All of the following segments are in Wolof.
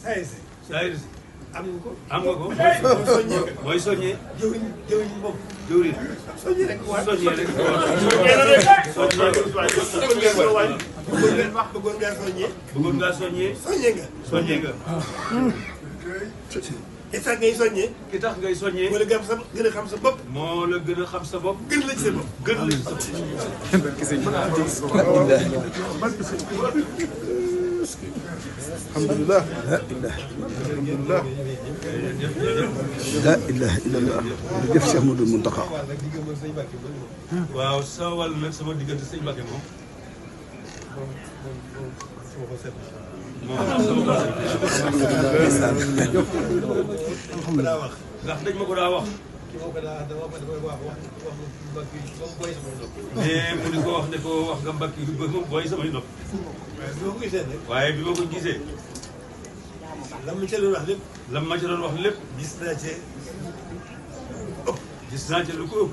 saayir si am nga ko. am nga ko mooy soññee jëwriñ moom. jëwriñ soññee rek waaw soññee rek bëggoon ngaa soññee. bëggoon ngaa soññee soññee nga. soññee nga te tax ngay soññee. ki tax ngay soññee moo la gën a xam sa bopp. moo la gën a xam sa bopp gën la ci sa bopp. gën la ci sa bopp alhamdulillah alhamdulillah la ilaha illallah jërëjëf Cheikh Modou Mountakha waaw sa wàll nag sama diggante sëñ Mbacke moom ndax dañ ma ko daa wax mais mu di ko wax ne ko wax nga Mbacke yu bëgg moom booy samay nopp waaye bi ma ko gisee lam ma ca doon wax lépp. lam ma ci doon wax lépp gis naa ci gis naa ci lu ko ëpp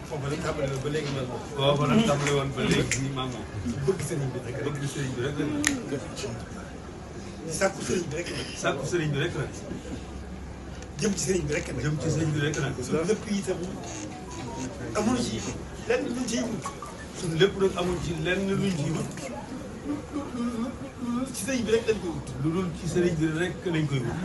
foofu nag tàmbali woon ba léegi man moom. foofa nag tàmbali woon ba léegi nii maa moom bëgg sëriñ bi rek bëgg sëriñ bi rek la sàkku sëriñ bi rek sàkku sëriñ bi rek la jëm ci sëriñ bi rek nag. jëm ci sëriñ bi rek nag lépp itam amuñu ci lenn luñ ciy wut. suñ lépp nag amuñ ci lenn luñ ci wut ci sëriñ bi rek lañ koy wut. lu dul ci sëriñ bi rek lañ koy wut